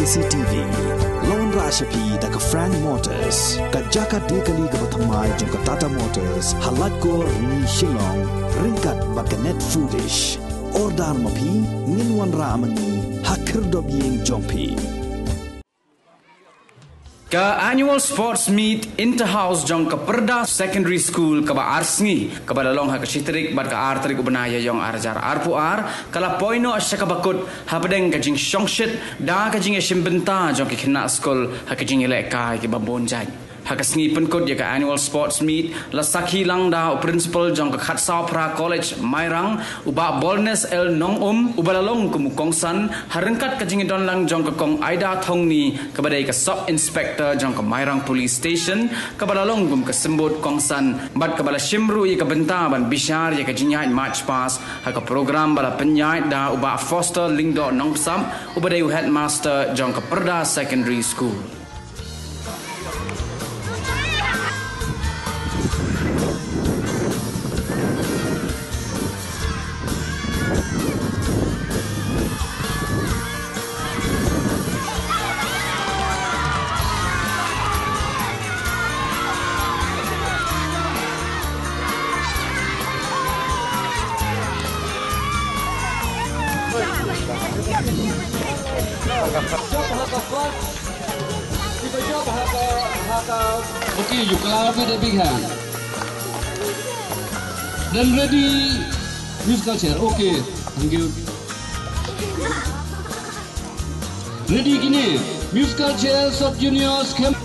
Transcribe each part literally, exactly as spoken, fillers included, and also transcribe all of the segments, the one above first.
C T V. Lawan rah sha phi da ka Frank Motors, ka jaka de kali kaba thymmai jong ka Tata Motors, ha Laitkor, Rni, Shillong, ryngkat bad ka Net Foodish. Order ma phi, ngin wanrah ma ngi ha khyrdop ïing jong phi. Ka Annual Sports Meet Inter-House jong ka Pyrda Secondary School kaba ar sngi, kaba la long ha ka shi tarik bad ka ar tarik u bnai Ïaïong ar hajar arphew ar, ka la poi noh sha kaba kut hapdeng ka jingshongshit da ka jingïashim bynta jong ki khynnah skul ha ka jingïalehkai kiba bun jait. Ha ka sngi pynkut ïa ka Annual Sports Meet, la sakhi lang da u Principal jong ka Khatsawphra College Mairang, u Bah Bolnes L Nongum, uba la long kum u kongsan, ha ryngkat ka jingdon lang jong ka Kong Aida Thongni, kaba dei ka Sub Inspector jong ka Mairang Police Station, kaba la long kum ka symbud kongsan, bad kaba la shim ruh ïa ka bynta ban bishar ïa ka jingïaid March Past, ha ka program ba la pynïaid da u Bah Foster Lyngdoh Nongpsap, uba dei u Headmaster jong ka Pyrda Secondary School. Okay, you clap with a big hand. Then ready, musical chair. Okay, thank you. Ready kine, musical chair, sub juniors, camp.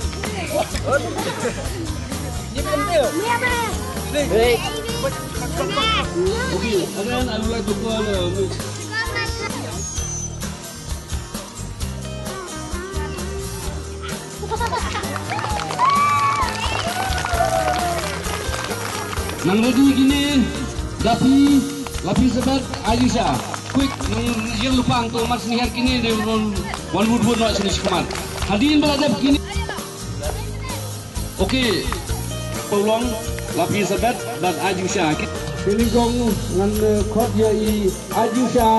Okay, and then I would like to call, uh, Nang ready kine, Dapi, Lapi Sabet, Aisha. Quick, nang ïeng lypa hangto, mar sniher kine, de wan wut wut noh shane shakhmat. Hadien ba la dep kine. Okay. Paulong, Lapi Sabet, bad Aisha. Kine kong ngan, eh, khot ïa i Aisha.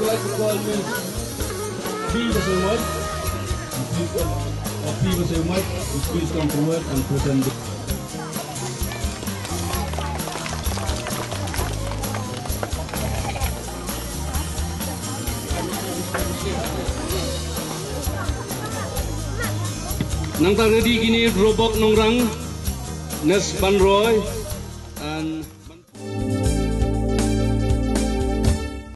Would like to call Miss P Basaiawmoit. Miss P Basaiawmoit, please come forward and present the Nangta ready kine Robok Nongrang, Nes Banroi, and